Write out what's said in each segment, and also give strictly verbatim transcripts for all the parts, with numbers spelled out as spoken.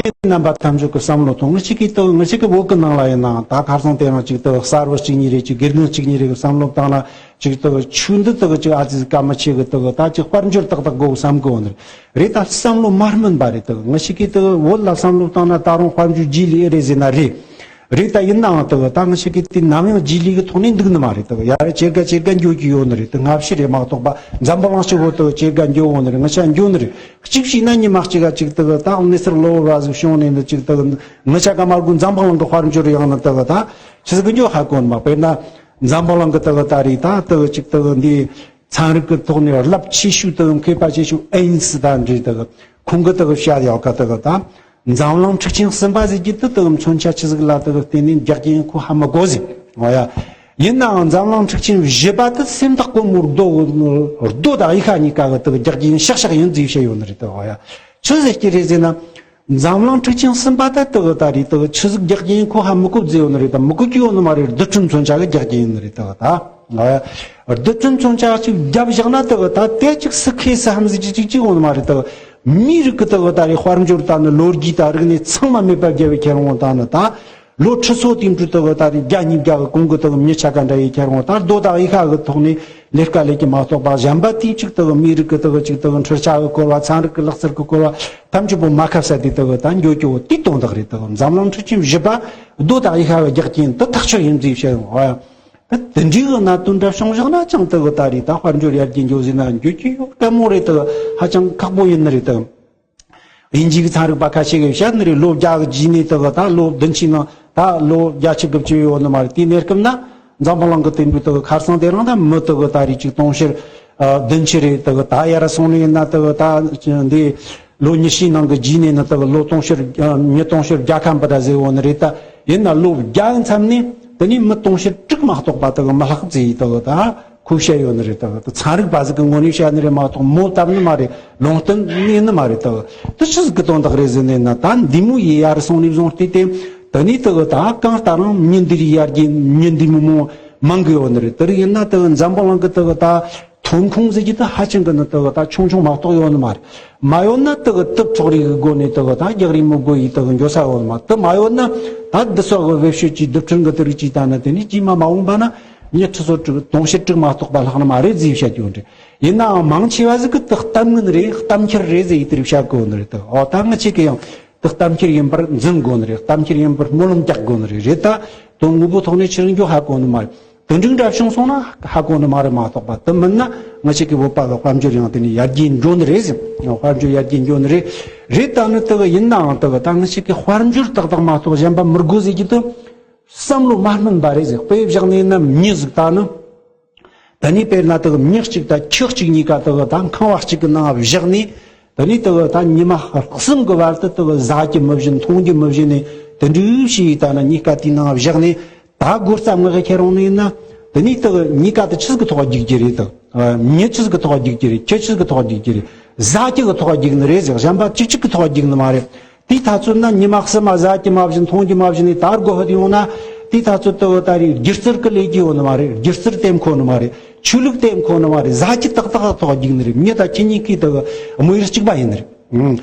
ཁྱེད་རྣམ་པ་ཐམས་ཅད་ཀྱི་བསམ་བློ་ཐོངས། ང་ཅག་གི་དག་ང་ཅག་གི་བོད་ཀྱི་ནང་ལ་ཡིན་ནའང་ད་ཁ་སང་དེ་རིང་ཅིག་དག་གསར་བུ་གཅིག་གཉིས་རེ་ཅིག་དགེ་རྒན་གཅིག་གཉིས་རེ་གི་བསམ་བློ་བཏང་ན་ཅིག་དག་ཆོས་འདི་དག་ཅིག་ཨ་ཙི་ཀ་མ་ཆེ་གི་དག་ད་ཅིག་དཔལ་འབྱོར་ཏག་ཏག་དགོས་བསམ་གི་འོ་ནི་རེད། ད་བསམ་བློ་མ་སྨིན་པ་རེད། དག་ང་ཅག་གི་དག་བོད་ལ་བསམ་བློ་བཏང་ན་ད་རུང་དཔལ་འབྱོར་རྗེས་ལུས་རེད་ཟེར་ན་རེད། རེད། ད་ཡིན་ནའང་དག་ད་ང་ཅག་གི་དེ་ནམ་ཡང་རྗེས་ལུས་ཀྱི་ཐོག་ནས་འདུག་ནི་མ་རེད། དག་ཡ་རེ་ཇེ་དགའ་ཇེ་དགའ་འགྱོ་གི་ཡོད་ནི་རེད། དག་སྔ་ཕྱི་རེད་མ་གཏོགས་པ་འཛམ་བུ་གླིང་སྤྱི་བོ་དག་ཇེ་དགའ་འགྱོ་འོ་ནི་རེད། ང་ཅག་འགྱོ་ནི་རེད། གཅིག་བྱས་ན་ཉི་མ་གཅིག་ག་ཅིག་དག་ད་གནས་ཚུལ་གློ་བུར་བ་ཟིག་བྱུང་ནས་ནི་ཅིག་དག་ང་ཅག་ག་མ་དགོས་འཛམ་བུ་གླིང་གི་དཔལ་འབྱོར་ཡང་ནི་དག་ད་ཆི་ཟིག་གི་འགྱོ་ཧ་གོ་ནི་མ། དཔེར་ན་འཛམ་བུ་གླིང་གི་དག་ད་རེད། ད་དག་ཅིག་དག་འདི་ཚན་རིག་གི་ཐོག་ནས་རླབས་ཆེ་ཤོས་དག་མཁས་པ་ཆེ་ཤོས་ཨེན་སི་ཏན་རེད། དག་ཁོང་གི་དག་བཤད་ཡོད་ཀ་དག་ད་འཛམ་གླིང་མཁྲེགས་ཆེན་གསུམ་པ་ཟེར་གྱི་དེ་དག་མཚོན་ཆ་ཆི་ཟིག་ལ་དག་བརྟེན་ནས་རྒྱག་གི་ཡིན་ཁོ་ཧ་མི་གོ་ཟིག་འོ་ཡ། ཡིན་ནའང་འཛམ་གླིང་མཁྲེགས་ཆེན་བཞི་པ་དེ་སེམས་ཐག་གོ་མོ་རྡོ་རྡོ་དང་གཡུ་ཤ་གཉིས་ཀ་གི་དག་རྒྱག་གི་ཡིན་ཤག་ཤག་ཡིན་ཟིག་བཤད་ཡོད་ནི་རེད། དག་འོ་ཡ། ཆི་ཟེར་གྱི་རེད་ཟེར་ན། འཛམ་གླིང་མཁྲེགས་ཆེན་གསུམ་པ་ད་དག་ད་རེད། དག་ཆི་ཟིག་རྒྱག་གི་ཡིན་ཁོ་ཧ་མི་གོ་ཟེར་ཡོད་ནི་རེད། ད་མི་གོ་གི་ཡོད་ནི་མ་རེད། རྡུལ་ཕྲན་མཚོན་ཆ་གི་རྒྱག་གི་ཡིན་ནི་རེད། དག་ད་རྡུལ་ཕྲན་མཚོན་ཆ་ཅིག་བརྒྱབ་བཞག་ན་དག་ད་དེ་ཅིག་སི་ཁེ་སི་ཧམ་ཟིག་ཅིག་ཅིག་ཅིག་ཡོད་ནི་མ་རེད། དག་མིའི་རིགས་ཀྱི་དག་ད་རེད་དཔལ་འབྱོར་ད་ནི་ལོ་རྒྱུས་ད་རིག་གནས་ཚང་མ་མེད་པ་བརྒྱབ་བའི་ཁྱེར་འོང་ད་ནི་ད། ལོ་ཁྲི་ཚོ་དེ་འདྲ་དག་ད་རེད་བརྒྱ་ཉིས་བརྒྱ་གི་གོང་གི་དག་མི་ཆ་ག་འདྲ་ཡི་ཁྱེར་འོང་ད་རྡོ་དང་གཡུ་ཤ་གི་ཐོག་ནས་ལས་ཀ་ལས་ཀྱི་མ་གཏོགས་པ་གཞན་པ་དེ་གཅིག་དག་མིའི་རིགས་ཀྱི་དག་གཅིག་དག་འཕྲུལ་ཆས་གི་སྐོར་བ་ཚན་རིག་གི་ལག་རྩལ་གི་སྐོར་བ་ཐམས་ཅད་པོ་མ་ཁ་ས་དེ་དག་ད་འགྱོ་རྒྱུ་དེ་དོན་དག་རེད། དག་འཛམ་གླིང་མཁྲེགས་ཆེན་བཞི་པ་རྡོ་དང་གཡུ་ཤ་གི་རྒྱག་རྐྱེན་དེ་ཐག་ཆོད་ཡིན་ཟིག་བཤད་ཡོང་བ། ད་དེ་འདྲའི་གི་གནད་དོན་འདྲ་བྱུང་བཞག་ན་ཅང་དག་ད་རེད་ད་དཔལ་འབྱོར་ཡར་རྒྱས་འགྱོ་ཟེར་ན་འགྱོ་རྒྱུ་ཡོད་དཀའ་མོ་རེད། དག་ཧ་ཅང་ཁག་པོ་ཡིན་ནི་རེད། དག་དབྱིན་ཇི་གི་ཚན་རིག་པ་ཁ་ཤས་ཀྱིས་བཤད་ནི་རེད། ལོ་བརྒྱ་གི་རྗེས་ནས་དག་ད་ལོ་བདུན་ཅུའི་ནང་ད་ལོ་བརྒྱད་ཅུ་དགུ་བཅུ་ཡོད་ནི་མ་རེད། དེའི་གནས་སྐབས་ན་འཛམ་བུ་གླིང་གི་དེ་འདྲའི་དག་ཁ་སང་དེ་རིང་ད་མི་དག་ད་རེད་ཅིག་དུང་ཕྱུར་ཨ་བདུན་ཅུ་རེད། དག་ད་ཡར་སོང་ནས་ན་དག་ད་འདི་ལོ་ཉི་ཤུའི་ནང་གི་རྗེས་ནས་ནི་དག་ལོ་དུང་ཕྱུར་ཨ་མི་དུང་ཕྱུར་བརྒྱ་ཁ་འབུད་ར་ཟེར་ཡོད་ནི་རེད། ད་ཡིན་ན་ལོ་བརྒྱ་མཚམས་ནས་དེ་ནས་མི་དུང་ཕྱུར་དྲུག་མ་གཏོགས་པ་དག་མི་ལྷག་ཟེར་ཡི་དག་ད། ཁོས་བཤད་ཡོད་ནི་རེད། དག་ད་ཚན་རིག་པ་ཟིག་གི་ངོས་ནས་བཤད་ནི་རེད་མ་གཏོགས་མོ་བཏབ་ནི་མ་རེད། ལུང་བསྟན་ནི་ནི་མ་རེད། དག་དེ་ཆི་ཟིག་གི་དོན་དག་རེད་ཟེར་ནས་ན་ད་འདི་མོ་ཡི་ཡར་སོང་ནས་བཟུང་སྟེ་དེ་དེ་ནས་དག་ད་གང་ལྟར་རང་མྱི་འདི་རིགས་ཡར་རྒྱས་མྱི་འདི་མོ་མོ་མང་གི་ཡོད་ནི་རེད། དེ་རིགས་ཡིན་ན་དག་འཛམ་བུ་གླིང་གི་དག་ད་ཐོན་ཁུངས་ཟེར་གྱི་ད་ཧ་ཅང་གི་ནི་དག་ད་ཆུང་ཆུང་མ་གཏོགས་ཡོད་ནི་མ་རེད། མ་ཡོད་ན་དག་དུག་འཕྲོག་རིགས་གི་སྒོ་ནས་དག་ད་རྒྱག་རིགས་མི་དགོས་ཡི་དག་འགྱོ་ས་ཡོད་ནི་མ་རེད། དེ་མ་ཡོད་ན་ད་འདི་སོགས་གི་བེད་སྤྱོད་ཀྱི་རྡུལ་ཕྲན་གི་དེ་རིགས་ཀྱིས་ད་ནི་དེ་ནས་རྗེས་མ་མ་འོངས་པ་ན། མྱི་ཁྲི་ཚོ་དྲུག་དུང་ཕྱུར་དྲུག་མ་གཏོགས་པ་ལྷག་ནི་མ་རེད་ཟེར་བཤད་ཀྱི་ཡོད་རེད། ཡིན་ནའང་མང་ཆེ་བ་ཟིག་གིས་དེ་གཏམ་ངན་རེད་གཏམ་འཁྱལ་རེད་ཟེར་ཡི་དེ་རིགས་བཤད་གོ་ནི་རེད། དེ་འོ་ད་ང་ཆེ་གི་ཡང་དེ་གཏམ་འཁྱལ་ཡིན་པར་འཛིན་དགོ་ནི་རེད། གཏམ་འཁྱལ་ཡིན་པར་སྨོན་ལམ་རྒྱག་དགོ་ནི་རེད། རེད་ད་དོན་དངོས་པོ་ཐོག་ནས་ཕྱིར་འགྱོ་ཧ་གོ་ནི་མ་རེད། དེ་འདྲ་འདྲ་བྱུང་སོང་ན་ཧ་གོ་ནི་མ་རེད་མ་གཏོགས་པ་དེ་མིན་ན་ང་ཆེ་གི་བོད་པ་ལ་དཔལ་འབྱོར་ཡང་དེ་ནས་ཡར་རྒྱས་འགྱོ་ནི་རེད་ཟེར། དཔལ་འབྱོར་ཡར་རྒྱས་འགྱོ་ནི་རེད། རེད་ད་ནི་དེ་གི་ཡིན་ནའང་དེ་གི་ད་ང་ཆེ་གི་དཔལ་འབྱོར་ཏག་ཏག་མ་གཏོགས་གཞན་པ་མི་དགོས་ཟེར་གྱི་དེ། བསམ་བློ་མ་སྨིན་པ་རེད་ཟེར། དཔེ་བཞག་ནས་ན་མྱི་ཟིག་ད་ནི། ད་ནི་དཔེར་ན་དག་མྱི་གཅིག་དང་ཁྱི་གཅིག་གཉིས་ཀ་དག་ད་ཁང་བ་གཅིག་གི་ནང་བཞག་ནས། ད་ནི་དག་ད་ཉི་མ་གསུམ་གི་བར་དུ་དག་ཟ་རྒྱུ་མི་བྱིན་འཐུང་རྒྱུ་མི་བྱིན་ནས་དེ་འདྲ་བྱས་ད་ནི་གཉིས་ཀ་དེའི་ནང་བཞག་ནས་ད་སྒོ་རྩ་མངགས་ཁྱེར་འོང་ནས་ན། ད་ནི་དག་གཉིས་ཀ་དེ་ཆི་ཟིག་གི་ཐོག་རྒྱུག་རྒྱུ་རེད། དག་མྱི་ཆི་ཟིག་གི་ཐོག་རྒྱུག་རྒྱུ་རེད། ཁྱི་ཆི་ཟིག་གི་ཐོག་རྒྱུག་རྒྱུ་རེད། ཟ་རྒྱུ་གི་ཐོག་རྒྱུག་ནི་རེད་ཟེར། གཞན་པ་གཅིག་གཅིག་གི་ཐོག་རྒྱུག་ནི་མ་རེད། དེའི་ཐ་ཚོད་ན་ཉི་མ་གསུམ་མ་ཟ་རྒྱུ་མ་བྱིན་འཐུང་རྒྱུ་མ་བྱིན་ནས་ད་སྒོ་ཕུད་ཡོང་ན། དེའི་ཐ་ཚོད་དུ་ད་རེས་སྒྱུ་རྩལ་གི་ལས་རྒྱུ་ཡོད་ནི་མ་རེད། སྒྱུ་རྩལ་དེ་མཁོ་ནི་མ་རེད། ཆོས་ལུགས་དེ་མཁོ་ནི་མ་རེད། ཟ་རྒྱུ་ཏག་ཏག་ཐོག་རྒྱུག་ནི་རེད། མྱི་དང་ཁྱི་གཉིས་ཀའི་དུ་དམིགས་ཡུལ་གཅིག་པ་ཡིན་ནི་རེད།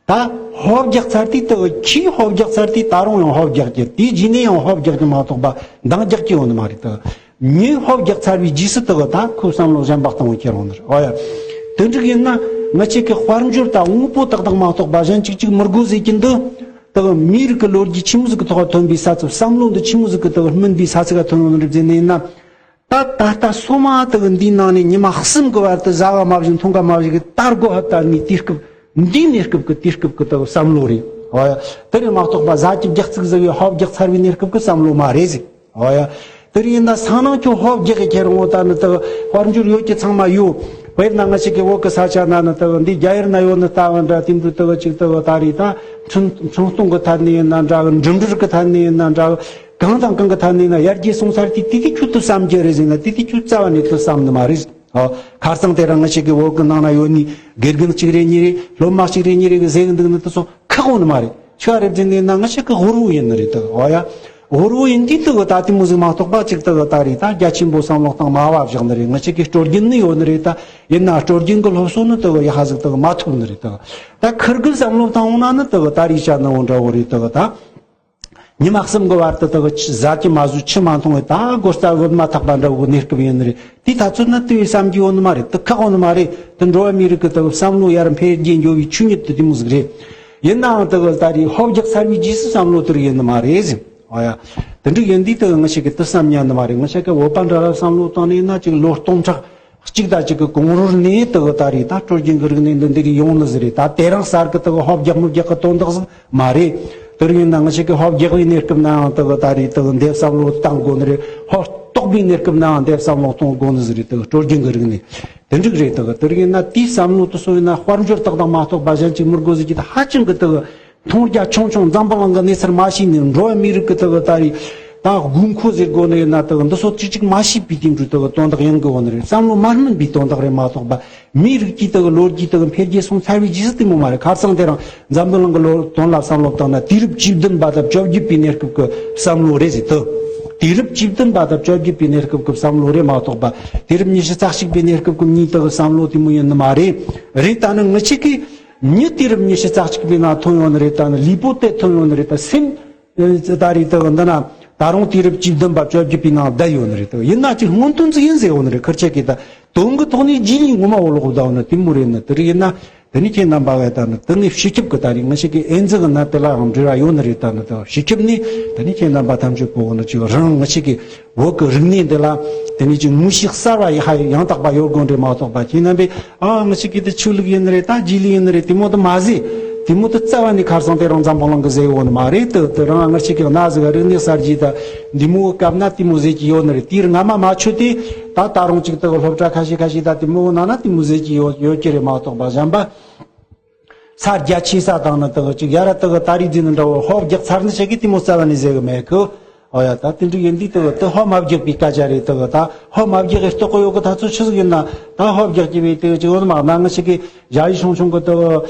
ད་ཧོབ་རྒྱག་ཚར་དུས་དུ་ཁྱིས་ཧོབ་རྒྱག་ཚར་དུས་ད་རུང་ཡང་ཧོབ་རྒྱག་རྒྱུ། དེའི་རྗེས་ནས་ཡང་ཧོབ་རྒྱག་རྒྱུ་མ་གཏོགས་པ་འདང་རྒྱག་རྒྱུ་ཡོད་ནི་མ་རེད། དུ་མྱི་ཧོབ་རྒྱག་ཚར་བའི་རྗེས་སུ་དུ་ད་ཁོའི་བསམ་བློ་གཞན་པ་གཏོང་བའི་ཁྱེར་འོང་ནི་རེད། ཨོ་ཡ། དེ་འདྲ་ཡིན་ན་ང་ཆེ་གི་དཔལ་འབྱོར་དང་དངོས་པོ་ཏག་ཏག་མ་གཏོགས་པ་གཞན་གཅིག་གཅིག་མི་དགོས་ཟེར་གྱི་འདུག་དག་མིའི་རིགས་ཀྱི་ལོ་རྒྱུས་ཆི་མོ་ཟིག་གི་ཐོག་ཐོན་པའི་ས་ཚུལ། བསམ་བློ་འདི་ཆི་མོ་ཟིག་གི་དག་སྨིན་པའི་ས་ཚིགས་ཐོན་ཡོང་རེད་ཟེར་ནས་ཡིན་ན། ད་ད་ལྟ་སོ་མ་དག་འདིའི་ནང་ནས་ཉི་མ་གསུམ་གི་བར་དུ་ཟ་བ་མ་བཞིན་འཐུང་ག་མ་བཞིན་གི་ད་སྒོ་ཧབ་ལྟར་ནས་དུས་སྐབས་འདིའི་གནས་སྐབས་ཀྱི་དུས་སྐབས་ཀྱི་དག་བསམ་བློ་རེད། ཨོ་ཡ། དེ་རེད་མ་གཏོགས་པ་ཟ་རྒྱུ་རྒྱག་ཚིག་ཟ་བའི་ཧོབ་རྒྱག་ཚར་བའི་གནས་སྐབས་ཀྱི་བསམ་བློ་མ་རེད་ཟིག་ཨོ་ཡ། དེ་རེད་ཡིན་ན་སང་ནང་ཁྱོད་ཧོབ་རྒྱག་གི་ཁྱེར་འོང་ད་ནི་དག་དཔལ་འབྱོར་ཡོད་ཀྱི་ཚང་མ་ཡོད། དཔེར་ན་ང་ཞིག་གི་བོད་ཀྱི་ས་ཆ་ན་ནི་དག་འདི་རྒྱ་ཡུལ་ན་ཡོད་ནི་ལྟ་བུ་འདྲ་དེ་འདྲ་དག་ཅིག་དག་ད་རེད་ད། འཕྲིན་འཕྲིན་གཏོང་གི་ཐད་ནས་ཡིན་ན་འདྲ། འགྲིམ་འགྲུལ་གི་ཐད་ནས་ཡིན་ན་འདྲ། གང་དང་གང་གི་ཐད་ནས་ཡིན་ན་ཡར་རྒྱས་སོང་ཚར་དུས་དེ་དུས་ཁྱོད་དུ་བསམ་རྒྱུ་རེད་ཟེར་ན་དེ་དུས་ཁྱོད་རྩ་བ་ནས་དུ་བསམ་ནི་མ་རེད། ཨོ། ཁ་སང་དེ་རིང་ང་ཞིག་གི་བོད་གི་ནང་ན་ཡོད་ནི་དགེ་རྒན་གཅིག་རེ་གཉིས་རེ་སློབ་མ་གཅིག་རེ་གཉིས་རེ་གི་ཟེར་གི་འདུག་ནི་དུ་སོ་ཁག་འོང་ནི་མ་རེད། ཆོས་རེད་ཟེར་ནས་ན་ང་ཞིག་གི་ཧུར་བུ་ཡིན་ནི་རེད་དུ། ཨོ་ཡ། འོ་རོ་ཡིན་དུས་དུ་གི་ད་དེ་མོ་ཟིག་མ་གཏོགས་པ་ཅིག་དུ་གི་ད་རེད། ད་རྒྱ་ཆེན་པོ་བསམ་བློ་བཏང་མ་བ་བཞག་ནི་རེད། ང་ཅག་གི་སྲོལ་རྒྱུན་ནི་ཡོད་ནི་རེད། ད་ཡིན་ན་སྲོལ་རྒྱུན་གི་སློབ་གསོ་ནི་དུ་གི་ཡ་ཧ་ཟིག་དུ་གི་མ་ཐུབ་ནི་རེད། དུ་ད་ཁིར་གི་བསམ་བློ་བཏང་འོང་ན་ནི་དུ་གི་ད་རེད་བྱ་ནི་འོ་འདྲ་བོ་རེད། དུ་གི་ད་ཉི་མ་གསུམ་གི་བར་དུ་དུ་གི་ཆུ་ཟ་གི་མ་ཟོས་ཆུ་མ་འཐུང་བའི་ད་སྒོ་རྩ་བུད་མ་ཐག་པ་འདྲ་བོ་གི་གནས་སྐབས་ཡིན་ནི་རེད། དེ་ད་ཚོད་ན་དུ་བསམ་གི་ཡོད་ནི་མ་རེད། དུ་ཁག་འོང་ནི་མ་རེད། དུ་འགྲོ་བ་མི་རིགས་གི་དུ་བསམ་བློ་ཡར་འཕེལ་རྒྱས་འགྱོ་བའི་ཆོས་ཉིད་དུ་དེ་མོ་ཟིག་རེད། ཡིན་ནའང་དུ་གི་ད་རེད་ཧོབ་རྒྱག་ཚར་བའི་རྗེས་སུ་བསམ་བློ་དུ་རེད་ཡིན་ནི་མ་རེད་ཟེར། ཨོ་ཡ། དེ་འདྲ་ཡིན་དུས་དུ་ང་ཅག་གི་དུ་བསམ་ཉན་ནི་མ་རེད། ང་ཅག་གི་བོད་པ་འདྲ་ལ་བསམ་བློ་བཏང་ནས་ན་ཅིག་ལོ་སྟོང་ཕྲག་གཅིག་དང་གཅིག་གི་གོང་རོལ་ནས་དུ་གི་ད་རེད་ད་སྲོལ་རྒྱུན་གི་རིག་གནས་འདི་འདི་རིགས་ཡོང་ནི་ཟིག་རེད། ད་དེ་རིང་གསར་གི་དུ་གི་ཧོབ་རྒྱག་མི་རྒྱག་གི་དོན་དག་ཟིག་མ་རེད། དེ་རིང་ཡིན་ན་ང་ཅག་གི་ཧོབ་རྒྱག་པའི་གནས་སྐབས་ནའང་དུ་གི་ད་རེད་དུ་གི་འདི་བསམ་བློ་བཏང་དགོ་ནི་རེད། ཧོབ་རྟོག་པའི་གནས་སྐབས་ནའང་འདི་བསམ་བློ་གཏོང་དགོ་ནི་ཟིག་རེད། དུ་གི་སྲོལ་རྒྱུན་གི་རིག་གནས་དེ་འདྲ་རེད། དུ་གི་དེ་རིང་ཡིན་ན་དེའི་བསམ་བློ་དུ་སོང་ཡིན་ན་དཔལ་འབྱོར་དག་དང་མ་གཏོགས་པ་གཞན་ཅིག་མི་དགོ་ཟིག་གི་ད་ཧ་ཅང་གི་དུ་གི་མཐོང་རྒྱ་ཆུང་ཆུང་འཛམ་བུ་གླིང་གི་གནས་ཚུལ་མ་ཤེས་ནས་འགྲོ་བ་མི་རིགས་ཀྱི་དག་ད་རེད་ད་དགོས་མཁོ་ཟེར་དགོས་ནི་ཡིན་ན་དག་འདི་ཚོ་ཅིག་ཅིག་མ་ཤེས་པའི་དེ་འདྲའི་དག་དོན་དག་ཡིན་དགོས་བ་ནི་རེད། བསམ་བློ་མ་སྨིན་པའི་དོན་དག་རེད་མ་གཏོགས་པ་མིའི་རིགས་ཀྱི་དག་ལོ་རྒྱུས་དག་འཕེལ་རྒྱས་སོང་ཚར་བའི་རྗེས་སུ་དེ་མོ་མ་རེད། ཁ་སང་དེ་རིང་འཛམ་བུ་གླིང་གི་ལོ་དོན་ལ་བསམ་བློ་བཏང་ན་དུས་རབས་བཅུ་བདུན་པ་དང་བཅོ་བརྒྱད་པའི་གནས་སྐབས་ཀྱི་བསམ་བློ་རེད་ཟེར་དུ། དུས་རབས་བཅུ་བདུན་པ་དང་བཅོ་བརྒྱད་པའི་གནས་སྐབས་ཀྱི་བསམ་བློ་རེད་མ་གཏོགས་པ་དུས་རབས་ཉི་ཤུ་རྩ་གཅིག་པའི་གནས་སྐབས་ཀྱི་མིའི་དག་བསམ་བློ་དེ་མོ་ཡིན་ནི་མ་རེད། རེད་ད་ནི་ང་ཅག་གིས་མྱི་དུས་རབས་ཉི་ཤུ་རྩ་གཅིག་པའི་ནང་ཐོན་ཡོང་ནི་རེད། ད་ནི་ལུས་པོ་དེ་ཐོན་ཡོང་ནི་རེད། ད་སེམས་ད་རེད་དུ་འདི་ན་ད་རུང་དུས་རབས་བཅུ་བདུན་པ་བཅོ་བརྒྱད་པའི་ནང་བསྡད་ཡོད་ནི་རེད། དུ་ཡིན་ན་ཅིག་སྔོན་ཐོན་ཟིག་ཡིན་ཟེར་ཡོད་ནི་རེད། ཁིར་ཆ་གིས་ད་དོན་གི་ཐོག་ནས་རྗེས་ལུས་ངོ་མ་འོ་ལོག་བསྡད་ཡོད་ནི་དེ་མོ་རེད་ནི། དེ་རིགས་ཡིན་ན་དེ་ནི་ཁྱེད་རྣམ་པ་གས་ད་ནི་དེ་ནི་སྤྱི་ཁྱབ་ཀྱི་ད་རེད། ང་ཅག་གི་ཨེ་ཛི་གི་ནད་དེ་ལའང་འབྲེལ་བ་ཡོད་ནི་རེད། ད་ནི་དུ་སྤྱི་ཁྱབ་ནས་དེ་ནི་ཁྱེད་རྣམ་པ་ཐམས་ཅད་པོ་གི་ནི་ཅིག་རང་ང་ཅག་གི་བོད་ཀྱི་རིག་གནས་འདི་ལ་དེ་ནས་ཀྱི་ངོས་ཤིག་གསར་བ་ཡི་ཧ་ཡང་དག་པ་ཡོད་དགོས་རེད་མ་གཏོགས་པ་ཁྱེད་རྣམ་པས་ཨ་ང་ཅག་གི་དེ་ཆོས་ལུགས་ཡིན་ནི་རེད། ད་རྗེས་ལུས་ཡིན་ནི་རེད། དེ་མོ་དུ་མ་ཟེར། དེ་མོ་དུ་རྩ་བ་ནས་ཁ་སང་དེ་རིང་འཛམ་བུ་གླིང་གི་ཟེར་ཡོད་ནི་མ་རེད། དུ་དུ་རང་ང་ཅག་གི་གནའ་ཟིག་རིག་གནས་གསར་བརྗེ་ད་འདི་མོ་གི་སྐབས་ན་དེ་མོ་ཟེར་གྱི་ཡོད་ནི་རེད། དེར་སྔ་མ་མ་ཆོད་དེ་ད་ད་རུང་ཅིག་དུ་སློབ་གྲྭ་ཁ་ཤས་ཁ་ཤས་ད་དེ་མོ་ནང་ན་དེ་མོ་ཟེར་གྱི་ཡོད་ཡོད་ཀྱི་རེད་མ་གཏོགས་པ་གཞན་པ། ས་རྒྱ་ཆེ་ས་དང་ནི་དག་ཅིག་ཡ་ར་དག་ད་རིག་འཛིན་ནི་འདྲ་བོ་ཧོབ་རྒྱག་ཚར་ནི་ཞིག་གིས་དེ་མོ་རྩ་བ་ནས་ཟེར་གི་མེད་གི། ཨོ་ཡ་ད་དེ་འདྲ་ཡིན་དུས་དག་དེ་ཧོབ་མ་རྒྱག་པའི་སྐད་ཆ་རེད། དག་ད་ཧོབ་མ་རྒྱག་གི་རྟོགས་གི་ཡོད་གི། ད་ཚོད་ཆི་ཟིག་ཡིན་ན་ད་ཧོབ་རྒྱག་གི་བས་དག་ཅིག་འོ་ན་མ་ན་ང་ཞིག་གིས་ཞ་ཡི་ཆུང་ཆུང་གི་དག་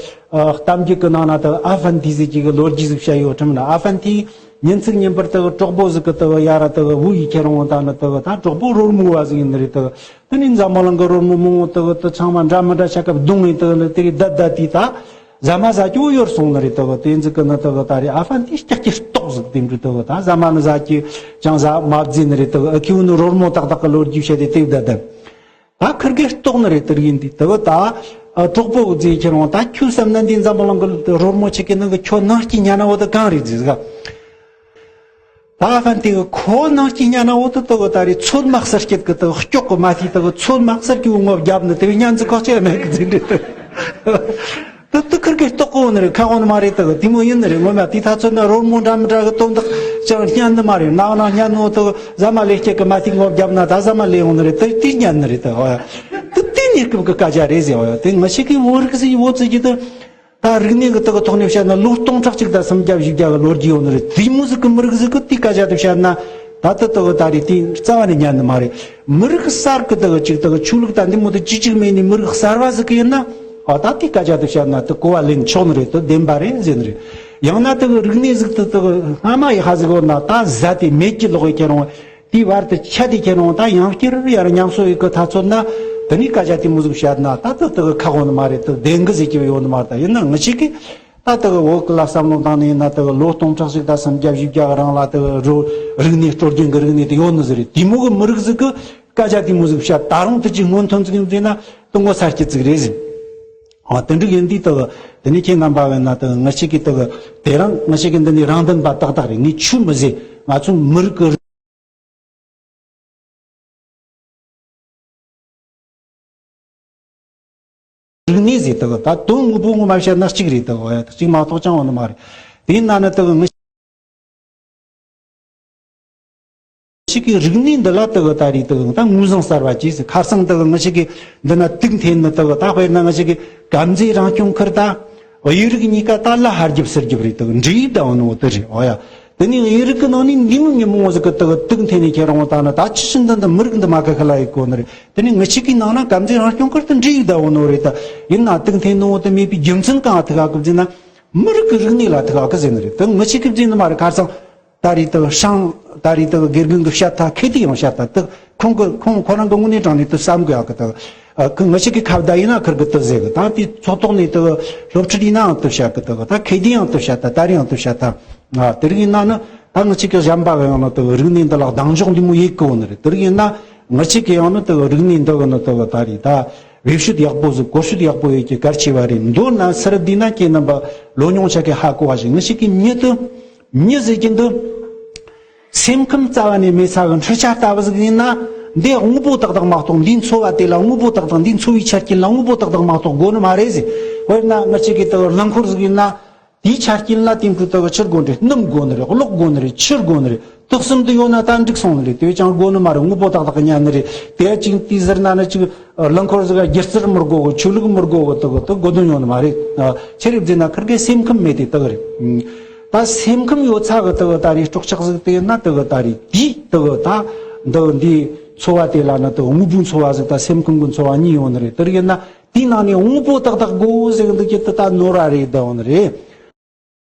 གཏམ་རྒྱུད་གི་ནང་ན་དག་ཨ་ཧྥན་ཏི་ཟེར་གྱི་གི་ལོ་རྒྱུས་ཟིག་བཤད་ཡོད་ཁྲིམས་ན། ཨ་ཧྥན་ཏི་ཉིན་ཚིག་ཉིན་པར་དག་གྲོགས་པོ་ཟིག་གི་དག་ཡ་ར་དག་བུ་ཡི་ཁྱེར་འོང་ད་ནི་དག་ད་གྲོགས་པོ་རོལ་མོ་བ་ཟིག་ཡིན་ནི་རེད། དག་དེ་ནས་འཛམ་བུ་གླིང་གི་རོལ་མོ་མང་བོ་དག་དུ་ཚང་མ་འདྲ་མི་འདྲ་ཆ་སྐབས་བརྡུངས་ནས་དག་ནི་དེ་རིགས་བསྡད་བསྡད་དུས་ད་ཟ་མ་ཟ་རྒྱུ་ཡོར་སོང་ནི་རེད། དག་དེ་ཚིག་གི་ནི་དག་ད་རེད་ཨ་ཧྥན་ཏི་སྐྱག་སྐྱག་ཏོག་ཟིག་དེ་འདྲ་དག་ད་ཟ་མ་ནི་ཟ་རྒྱུ་ཅང་ཟ་མ་བརྫི་ནི་རེད། དག་ཨ་ཁུ་ནི་རོལ་མོ་ཏག་ཏག་གི་ལོ་རྒྱུས་བཤད་དེ་དེ་བསྡད་བསྡད། ད་ཁིར་གེ་ལྟོགས་ནི་རེད། དེ་རིགས་ཡིན་དུས་དག་ད་གྲོགས་པོ་གི་རྫས་ཁྱེར་འོང་ད་ཁྱོད་བསམ་ན་འདི་འཛམ་བུ་གླིང་གི་རོལ་མོ་ཆེ་གེ་ནང་གི་ཁྱོད་ནང་སྐྱི་ཉལ་ན་འོ་ད་གང་རེད་ཟེར་ག་ད་ཧྥན་ཏི་གི་ཁོ་ནང་སྐྱིད་ཉན་ན་འོ་དུ་དུ་གི་ད་རེས་ཚོད་མ་གསར་སྐྱེད་གི་དུ་སྐྱོག་གི་མ་ཐི་དུ་གི་ཚོད་མ་གསར་གི་འུ་ངོ་བརྒྱབ་ནི་དུ་གི་ཉན་ཚུལ་ཁག་ཅིག་མེད་གི་འཛིན་འདྲི་དུ། དུ་དུ་ཁིར་གི་ལྟོགས་གོ་ནི་རེད། ཁ་འོང་ནི་མ་རེད། དུ་གི་དེ་མོ་ཡིན་ནི་རེད། ངོ་མ་དེ་ཐ་ཚོད་ན་རོལ་མོ་འདྲ་མི་འདྲ་གི་དོན་དག་ཅང་ཉན་ནི་མ་རེད། ནག་ནག་ཉན་ནོ་དུ་གི་ཟ་མ་ལས་སྐྱེད་གི་མ་ཐི་ངོ་བརྒྱབ་ན་ད་ཟ་མ་ལས་འོང་ནི་རེད། དུ་དེ་ཉན་ནི་རེད། དུ་ཨོ་ཡ་དུ་དེ་ནི་སྐབས་གི་སྐད་ཆ་རེད་ཟེར། ཨོ་ཡ་དེ་ང་ཞིག་གི་བོད་རིགས་ཟིག་བོད་ཟིག་གི་དུ། ད་རིག་གནས་ཀྱི་དག་ཐོག་ནས་བཤད་ན་ལོ་སྟོང་ཕྲག་གཅིག་དང་སུམ་བརྒྱ་བཞི་བརྒྱ་གི་ལོ་རྒྱུས་ཡོད་ནི་རེད། དེ་མོ་ཟིག་གི་མི་རིགས་ཟིག་གི་དེ་སྐད་ཆ་དེ་བཤད་ན་ད་ལྟ་དག་ད་རེས་དེ་རྩ་བ་ནས་ཉན་ནི་མ་རེད། མི་རིགས་གསར་གི་དག་ཅིག་དག་ཆོས་ལུགས་དང་འདི་མོ་དེ་ཅི་ཅིག་མེད་ནི་མི་རིགས་གསར་བ་ཟིག་གི་ཡིན་ན་ཨ་ད་དེ་སྐད་ཆ་དེ་བཤད་ན་དེ་གོ་བ་ལེན་ཆོག་ནི་རེད། དེ་བདེན་པ་རེད་ཟེར་ནི་རེད། ཡང་ན་དག་རིག་གནས་ཟིག་དེ་དག་སྔ་མ་ཡི་ཧ་ཟིག་ཡོད་ན་ད་ཟ་དེ་མེད་ཀྱི་ལོག་ཡི་ཁྱེར་འོང་། དེའི་བར་དུ་ཆ་དེ་ཁྱེད་རང་ད་ཡང་བསྐྱར་ཡར་ཉམས་གསོ་ཡི་གི་ཐ་ཚོད་ན་དེ་ནས་སྐད་ཆ་དེ་མོ་ཟིག་བཤད་ན་ད་དུ་དུ་ཁ་གོ་ནི་མ་རེད། དུ་བདེན་གི་ཟེར་གྱི་ཡོད་ནི་མ་རེད། ད་ཡིན་ན་ང་ཅིག་གིས་ད་དུ་བོད་ཀྱི་ལ་བསམ་བློ་བཏང་ནས་ཡིན་ན་དུ་ལོ་སྟོང་ཕྲག་ཅིག་ད་སུམ་བརྒྱ་བཞི་བརྒྱ་རང་ལ་དུ་རོ་རིག་གནས་སྲོལ་རྒྱུན་གི་རིག་གནས་དེ་ཡོད་ནི་ཟིག་རེད། དེ་མོ་གི་མི་རིགས་ཟིག་གི་སྐད་ཆ་དེ་མོ་ཟིག་བཤད་ད་རུང་དུ་ཅིག་སྔོན་ཐོན་ཟིག་ཡིན་ཟེར་ན་དུ་ངོ་ཚ་སྐྱིད་ཟིག་རེད་ཟེར། ཨ་དེ་འདྲ་ཡིན་དུས་དུ་དེ་ནས་ཁྱེད་རྣམ་པ་བས་ན་དུ་ང་ཅིག་གིས་དུ་དེ་རང་ང་ཅིག་གིས་འདི་ནས་རང་བདེན་པ་ཏག་ཏག་རེད། ངས་ཆུ་མི་ཟེར། ང་ཚོ་མི་རིགས་ཀྱི་རིག་གནས་ཟེར་དག་ད་དོན་དངོས་པོ་ངོ་མ་བཤད་ན་གཅིག་རེད། དག་ཡ་གཅིག་མ་གཏོགས་ཅང་ཡོད་ནི་མ་རེད། དེ་ཡིན་ན་ནི་དག་ང་ཅིག་གི་རིག་གནས་འདི་ལ་དག་ད་རེད། དག་ད་ངོས་བཟུང་གསར་བ་བྱས་ཟེར། ཁ་སང་དག་ང་ཅིག་གི་འདི་ན་དུག་འཐེན་ནི་དག་ད་དཔེར་ན་ང་ཅིག་གི་དཀར་མཛེས་རང་སྐྱོང་ཁུལ་ད། གཡུ་རིགས་གཉིས་ཀ་ད་ལ་ཧར་རྒྱབ་ཚུར་རྒྱབ་རེད། དག་འབྲེལ་ཡོད་ད་འོ་ནོ་དེ་རེད། འོ་ཡ། དེ་ནས་གཡུ་རིགས་ཀྱི་ནང་ནས་འདི་མོ་ཉིན་མོ་ཟིག་གི་དག་དུག་འཐེན་ནས་ཁྱེར་འོང་ད་ནི་ད་ཅི་ཞིག་འདི་འདི་མི་རིགས་འདི་མ་ཁ་ཁ་ལ་ཡི་གོ་ནི་རེད། དེ་ནས་ང་ཅིག་གི་ནང་ན་དཀར་མཛེས་རང་སྐྱོང་ཁུལ་དུ་འབྲེལ་ཡོད་ད་འོ་ནོ་རེད། ད་ཡིན་ན་དུག་འཐེན་ནོ་དེ་མེད་པའི་རྒྱུ་མཚན་གང་ཐུག་ག་གི་ཟེར་ན་མི་རིགས་ཀྱི་རིག་གནས་ལ་ཐུག་ག་གི་ཟེར་ནི་རེད། དེ་ང་ཅིག་གི་ཟེར་ནི་མ་རེད། ཁ་སང་ ད་རེས་དུ་ཤང་ད་རེས་དུ་དགེ་རྒན་གྱི་བཤད་ཐ་ཁེ་དེ་ཡང་བཤད་ཐ་དུ་ཁོང་གི་ཁོང་ཁོ་རང་གི་དངོས་གནས་དྲང་ནས་དུ་བསམ་དགོས་ཡག་གི་དུ་ཁུ་ངི་ཆི་གི་ཁ་བརྡ་ཡིན་ན་ཁུར་གི་དུ་ཟེར་གི་ད་དེ་ཚོགས་ཐོག་ནས་དུ་སློབ་ཁྲིད་ཡིན་ནའང་དུ་བཤད་གི་དུ་ད་ཁེ་དེ་ཡང་དུ་བཤད་ཐ་ད་རེས་ཡང་དུ་བཤད་ཐ་དེ་རིགས་ཡིན་ན་ནི་ད་ངི་ཆི་གི་གཞན་པ་གི་ཡང་ནི་དུ་རིག་གནས་འདི་ལ་གདེང་འཇོག་འདི་མོ་ཡེད་གི་འོ་ནི་རེད། དེ་རིགས་ཡིན་ན་ངི་ཆི་གི་ཡང་ནི་དུ་རིག་གནས་འདི་གི་ནི་དུ་ད་རེས་ད། བེད་སྤྱོད་ཡག་པོ་ཟིག་གོ་ཤུད་ཡག་པོ་ཡོད་ཀྱི་གལ་ཆེ་བ་རེད། མདོར་ན་སི་རི་དེ་ན་ཁྱེད་རྣམ་པ་ལོ་ཉུང་ཆ་གི་ཧ་གོ་བ་ཞིག་ངི་ཞིག་གི་མྱི་དུ་མྱི་ཟེར་གྱི་འདུག་སེམས་ཁམས་རྩ་བ་ནས་མེད་ས་གི་འཕྲུལ་ཆ་ལྟ་བུ་ཟིག་ཡིན་ན་འདི་དངོས་པོ་ཏག་ཏག་མ་གཏོགས། འདིའི་འཚོ་བ་དེ་ལ་དངོས་པོ་ཏག་ཏག་འདིའི་འཚོ་བའི་ཆ་རྐྱེན་ལ་དངོས་པོ་ཏག་ཏག་མ་གཏོགས་དགོས་ནི་མ་རེད་ཟེར། དཔེར་ན་ངི་ཞིག་གི་དུ་རླངས་འཁོར་ཟིག་ཡིན་ན། དེའི་ཆ་རྐྱེན་ལ་དེང་དུས་དག་ཆུ་དགོས་ནི་རེད། སྣུམ་དགོས་ནི་རེད། གློག་དགོས་ནི་རེད། ཆུ་དགོས་ནི་རེད། དུག་གསུམ་དུ་ཡོད་ན་ད་འགྲིག་སོང་ནི་རེད། དེ་བས་ཀྱང་དགོས་ནི་མ་རེད། དངོས་པོ་ཏག་ཏག་གི་ཉན་ནི་རེད། དེ་ཅིག་དེའི་ཟུར་ན་ནི་ཅིག་རླངས་འཁོར་ཟིག་ག་སྒྱུ་རྩལ་མི་དགོས་གི། ཆོས་ལུགས་མི་དགོས་གི། དག་དག་དགོས་དོན་ཡོད་ནི་མ་རེད། ཆི་རེད་ཟེར་ན་ཁིར་གའི་སེམས་ཁམས་མེད་དེ་དག་རེད། ད་སེམས་ཁམས་ཡོད་ཚ་གི་དག་ད་རེད། སྲོག་ཆགས་ཟིག་དེ་ཡིན་ན་དག་ད་རེད། དེའི་དག་ད་འདི་འདིའི་འཚོ་བ་དེ་ལ་ནི་དག་དངོས་པོའི་འཚོ་བ་ཟིག་ད་སེམས་ཁམས་གི་འཚོ་བ་གཉིས་ཡོད་ནི་རེད། དེ་རེད་ན། དེའི་ནང་ནས་དངོས་པོ་ཏག་ཏག་དགོས་ཟེར་གི་འདུག་ཀྱི་དེ་ད་ནོར་བ་རེད། ད་འོ་ནི་རེད།